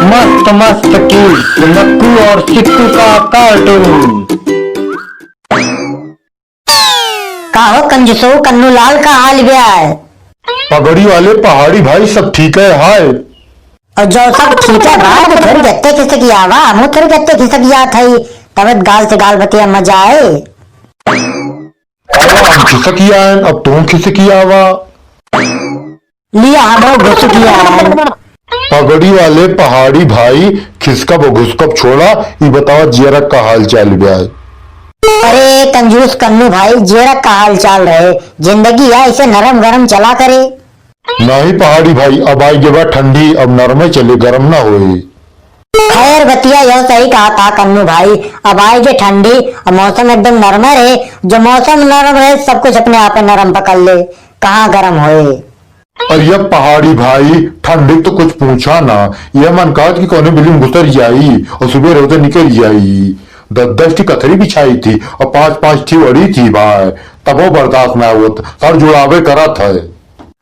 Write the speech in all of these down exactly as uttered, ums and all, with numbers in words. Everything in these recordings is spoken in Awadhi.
मस्त मस्त की मक्कू और सिक्कू का कार्टून। का हो कंजूसो कन्नू लाल, का हाल बा? पगड़ी वाले पहाड़ी भाई, सब ठीक है हाय? और जो सब ठीक है भाई, तो थोड़ी गत्ते खिसक आवा, हमहू थोड़ी गत्ते खिसक जात हई, तब गाल से गाल बतिया मजा आए। अरे हम खिसक आए, अब तुम खिसक आवा। लिया, हमरो घुसुक आए। पगड़ी वाले पहाड़ी भाई, खिसकब और घुसकब छोड़ा, ई बतावा जियरा का हाल चाल बा? अरे कंजूस कन्नू भाई, जियरा का हाल चाल रहे, जिंदगी है ऐसे नरम गरम चला करे। नहीं पहाड़ी भाई, अब आई गे बा ठंडी, अब नरमे चले, गरम ना होए। खैर बतिया यह सही कहा था कन्नू भाई, अब आई गे ठंडी, अब मौसम एकदम नरमे रहे, जो मौसम नरम रहे सब कुछ अपने आप नरम पकड़ ले, कहाँ गरम होए। अरे ये पहाड़ी भाई, ठंडी तो कुछ पूछा ना, ये मन कहत कि कौने बिल्ली में घुसर जाई और सुबह होते निकल जाई। दस दस ठी कथरी बिछाई थी और पाँच पाँच ठी ओढ़ी थी भाई, तबो बर्दाश्त ना होत, सर जुड़ावे करत है।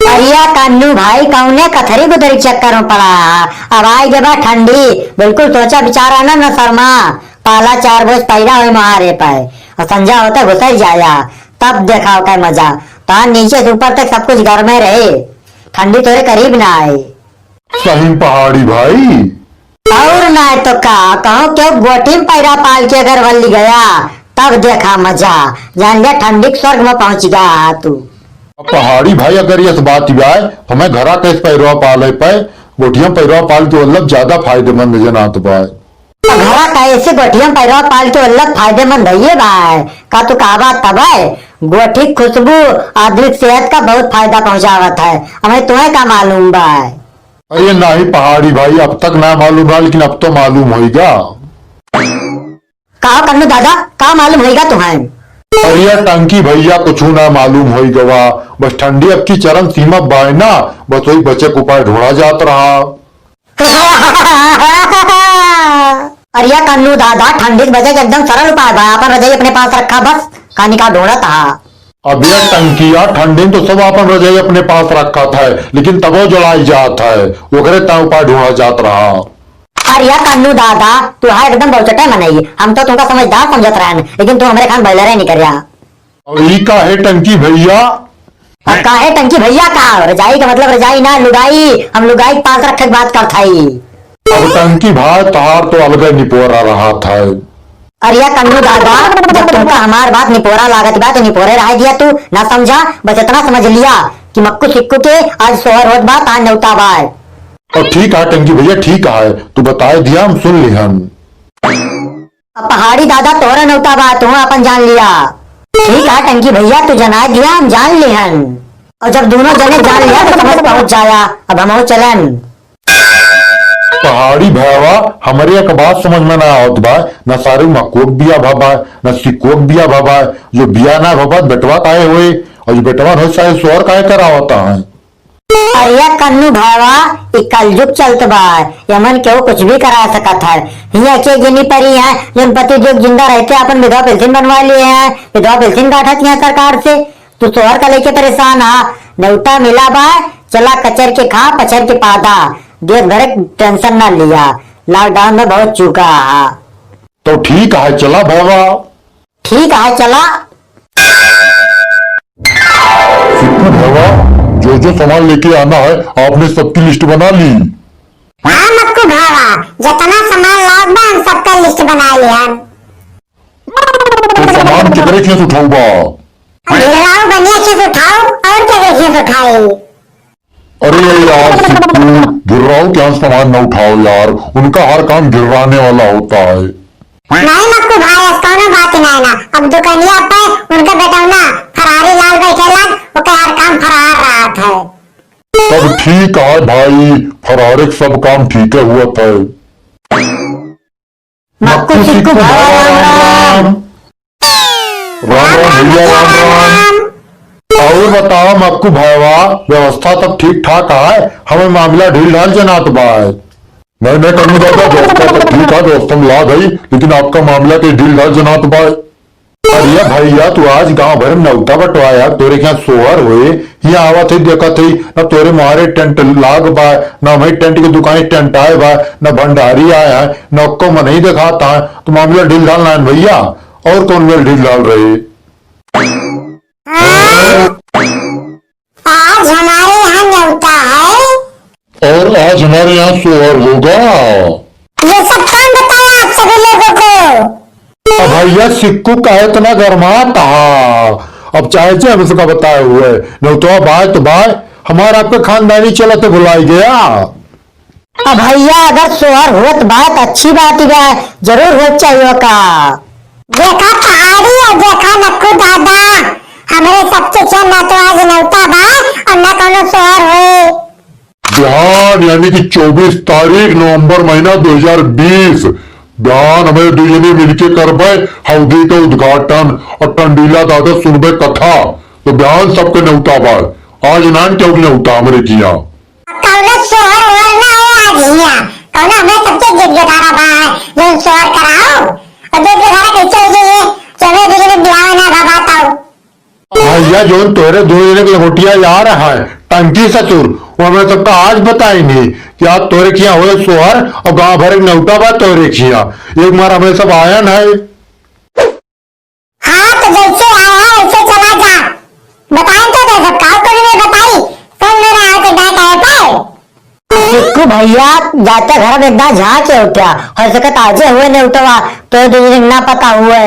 अरिया कन्नू भाई, कौने कथरी गुदरी चक्कर में पड़ा है? अब आई गे बा ठंडी, बिल्कुल सोचा विचारा ना, न शर्मा। पाला चार बोझ पैरा होई महारे पे, और संझा होते घुसर जाया, तब देखाओ का मजा। तान नीचे से ऊपर तक सब कुछ गर्मे रहे, ठंडी तोरे करीब ना आए। सही पहाड़ी भाई। और ना तो का, कहूँ क्यों गोठी में पैरा पाल के अगर वल्ली गया, तब देखा मजा, जान लिया ठंडी के स्वर्ग में पहुँच गया तू। पहाड़ी भाई, अगर यस बात बा, हमें घरा कैसे पैरवा पाले पे, गोठिया पैरवा पाल के वल्लब ज्यादा फायदेमंद जनात बा। घरा कैसे गोठिया पैरवा पाल के वल्लब फायदेमंद है ये बा। का तू कहा बात तब है? गोठी के खुशबू आदमी के सेहत का बहुत फायदा पहुँचावत है, हमें तुम्हें का मालूम बा? अरे नाही पहाड़ी भाई, अब तक ना मालूम रहा, लेकिन अब तो मालूम होइगा। का कन्नू दादा, का मालूम होइगा तुम्हें? अरे टंकी भैया, कुछ ना मालूम होइगा, बस ठंडी अब की चरम सीमा बाय ना, बस वही बचे के उपाय ढूंढा जात रहा। अरे कन्नू दादा, ठंडी से बचे के एकदम सरल उपाय बा, अपन रजाई अपने पास रखा, बस कहानी का ढूंढत हा। अबे टंकिया, ठंडी में तो सब अपन रजाई अपने पास रखत है, लेकिन तबो जलाई जात है, ओकरे ता उपाय ढूंढा जात रहा। अरे कन्नू दादा, तू है एकदम बहुचटे मनई, हम तो तुमका समझदार समझत रहन, लेकिन तू हमरे खान बैलरे निकरिया। अब ई काहे टंकी भैया? अब काहे टंकी भैया का? रजाई का मतलब रजाई ना, लुगाई। हम लुगाई के पास रखे के बात करत हई। अब टंकी भाई, तोहार तो अलगे निपोरा रहत है। अरे कन्नू दादा, जब तुमका हमार बात निपोरा लागत बा, तो निपोरे रह दिया तू, ना समझा। बस इतना समझ लिया कि मक्कू सिक्कू के आज सोहर होत बा, तान नेवता बा। और ठीक है टंकी भैया, ठीक है, तू बताए दिया, हम सुन लिहन। अब पहाड़ी दादा तोहरा नौता बा, तू अपन जान लिया। ठीक है टंकी भैया, तू जनाए दिया, हम जान लिहन। और जब दोनों जने जान लिया तो समझ पहुंच जाया। अब हम चलन। पहाड़ी भैया, हमरे एक बात समझ में ना आवत बा, न सारे मक्कोक बिया भबा, न सिक्कोक बिया भबा, जो बिया ना भबा बेटवा काहे होए, और जो बेटवा होए सारे सोहर काहे करावता है? अरे कन्नू भावा, ई कलयुग चलत बा, यमन केहू कुछ भी करा सकत है। हियाँ के गिनी परी है, जौन पति देव जिंदा रहते अपन विधवा पेंशन बनवा लिए हैं, विधवा पेंशन काटत हैं सरकार से। तू सोहर का लेके परेशान हा, नेवता मिला बा, चला कचर के खा, पचर के पादा, देश भर के टेंशन ना लिया, लॉकडाउन में बहुत चूका हा। तो ठीक है, चला भावा। ठीक है, चला। सिक्कू भावा, जो जो सामान लेके आना है, आपने सबकी लिस्ट बना ली? हाँ मक्कू भावा, जितना सामान लाग बा, हम सबका लिस्ट बना लिया। तो सामान केकरे खेत उठाऊ बा? ढिल्लाऊ बनिया खेत उठाऊ, और केकरे खेत उठाई? अरे यार सिक्कू, ढिर्राऊ के यहाँ सामान न उठाओ यार, उनका हर काम ढिर्राने वाला होता है। नहीं मक्कू भाई, ऐसा कौनो बात नहीं ना। अब दुकानिया पे उनका बेटौना फरारी लाल बैठे लाग, ओके हर काम फरार रहत है। तब ठीक है भाई, फरारे के सब काम ठीक है हुआ था। मक्कू सिक्कू भाई राम राम। राम राम भैया, राम राम। और बताओ मक्कू भाईवा, व्यवस्था सब ठीक ठाक है? हमें मामला ढील ढाल जनात बा। नहीं, नहीं, कन्नू दादा, व्यवस्था तो ठीक है, व्यवस्था में लाग है, लेकिन आपका मामला के ढील ढाल जनात बा। अरे भैया, तू आज गांव भर में नौता बंटवाया, तोरे क्या सोहर होए, यहाँ आवत ही, देखत ही, न तोरे मारे टेंट लाग बा, न हमारी टेंट के दुकान टेंट आए बा, न भंडारी आए हैं, न को मनई देखात है, तो मामला ढील ढाल ना है भैया। और कौन मेल ढील ढाल रही? हाँ? आज हमारे यहाँ न्योता है। और आज हमारे यहाँ सोहर होगा। ये सब कौन बताया आप सभी लोगों को? अब भैया सिक्कू काहे इतना गरमात हा? अब चाहे जे हम इसका बताए हुए, न्योता बाय तो बाय, हमारा आपका खानदानी चलत भुलाई गया। अब भैया अगर सोहर होत बाय तो अच्छी बात ही बाय, जरूर होत चाहिए का। देखा पहाड़ी और देखा नक्कू दादा, हमरे सबके खेत ना तो आज न्योता बा और ना कौनो सोहर होए। बिहान यानी कि चउबीस तारीख नवंबर महीना दो हजार बीस, बिहान हमें दुई जने मिलके करबे हौदी का उद्घाटन और टंडीला दादा सुनबे कथा। तो बिहान सबके न्योता बा, आज नान के न्योता हमरे किया। कौनो सोहर ओहर ना हो आज हिया, कौनो हमें सबके गेट गेटारा बा, जौन सोहर कराओ। और गेट गेटारा कैसे हो जाइए, चलो दीदी ने बुलाओ ना, घबराता हो। भैया, जौन तोहरे दो जने के लंगोटिया यार है, टंकी ससुर, वो हमें सबका आज बताई नहीं कि आज तोहरे किया होए सोहर और गांव भर एक न्योता बा तोहरे किया। एक मार हमें सब आयन है। हाँ, तो जैसे आया है, वैसे चला जा। बताएं तो दे सबका, और कोई नहीं बताई। कौन मेरा आके डांट आए पाए? सिक्कू भैया, जाते घर में एक बार झांक के उठा, हो सकत आजे हुए न्योतवा, तो दो दिन ना पता हुए।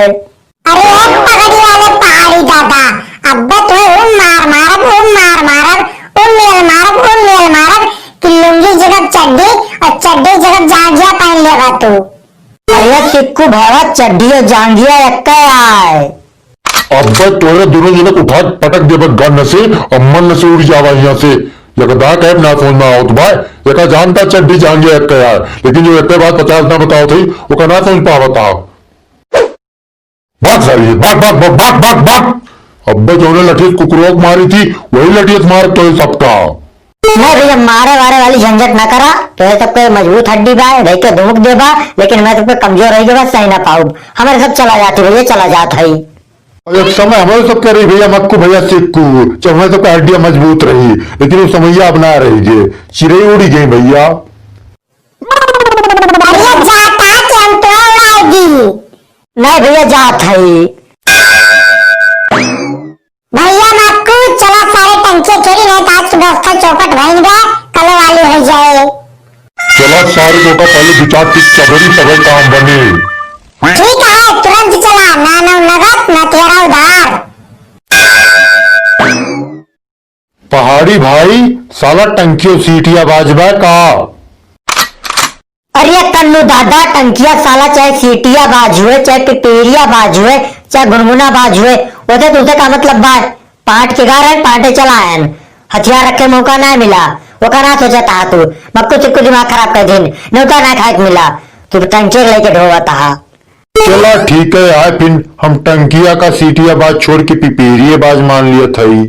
अरे पगड़ी वाले पहाड़ी दादा, अब्बे तुम्हें उम मार मारब, उम मार मारब, उम मेल मारब, उम मेल मारब कि लुंगी जगह चड्डी और चड्डी जगह जांघिया पहन लेबा तू। अरे सिक्कू भावा, चड्डी और जांघिया एक्के आए। अब्बे तोरे दोनों जने को उठा के पटक देबे गन से और मन से उड़ जावा यहाँ से। यकदा कहे ना समझ में आवत भाई, यका जानता चड्डी जांघिया एक्के आए, लेकिन जो एक्के बात पचास ना बताओ थी, ओका ना समझ पावत आओ। भाग सारी, भाग, भाग, भाग, भाग, भाग, भाग। अब्बे जौने लठियत कुकुरों को मारी थी, वही लठियत मार तो सबका। नहीं भैया, मारे वारे वाली झंझट ना करा, तो ये सबके मजबूत हड्डी बा, रह के धुमुक दे बा, लेकिन मैं सबके कमजोर रह गए बा, सही ना पाऊब। हमारे सब चला जाते भैया, चला जात है। और एक समय हमारे सब कह रही भैया मक्कू भैया सिक्कू, जब हमारे सबका हड्डियां मजबूत रही, लेकिन वो समैया अब ना रही गे, चिड़ै उड़ी गई भैया। अरे जाता कि हम तो उड़ाएगी। नहीं भैया, जात है। भैया मक्कू, चला सारे टंके खेली, नहीं तो आज की व्यवस्था चौपट भइल बा, कल वाली हो जाए। चला सारे को का पहले विचार ठीक चबरी तबे काम बने। ठीक है, तुरंत चला, ना ना नगद, ना तेरा उधार। पहाड़ी भाई, साला टंकियो सीटिया बाज बा का? अरे कन्नू दादा, टंकिया साला चाहे सीटिया बाज हुए, चाहे पिपीरिया बाज हुए, चाहे गुनगुना बाज हुए, ओते तुमसे का मतलब बा? पाट के गा रहन, पाटे चला आयन। हथियार रखे मौका ना मिला, ओका ना सोचा था तू। मक्कू चिक्कू दिमाग खराब कर दिन, न्योता ना खाए के मिला, तू टंकिया लेके ढोवा था। चला ठीक है, आए फिर हम टंकिया का सीटिया बाज छोड़ के पिपीरिये बाज मान लिया थई।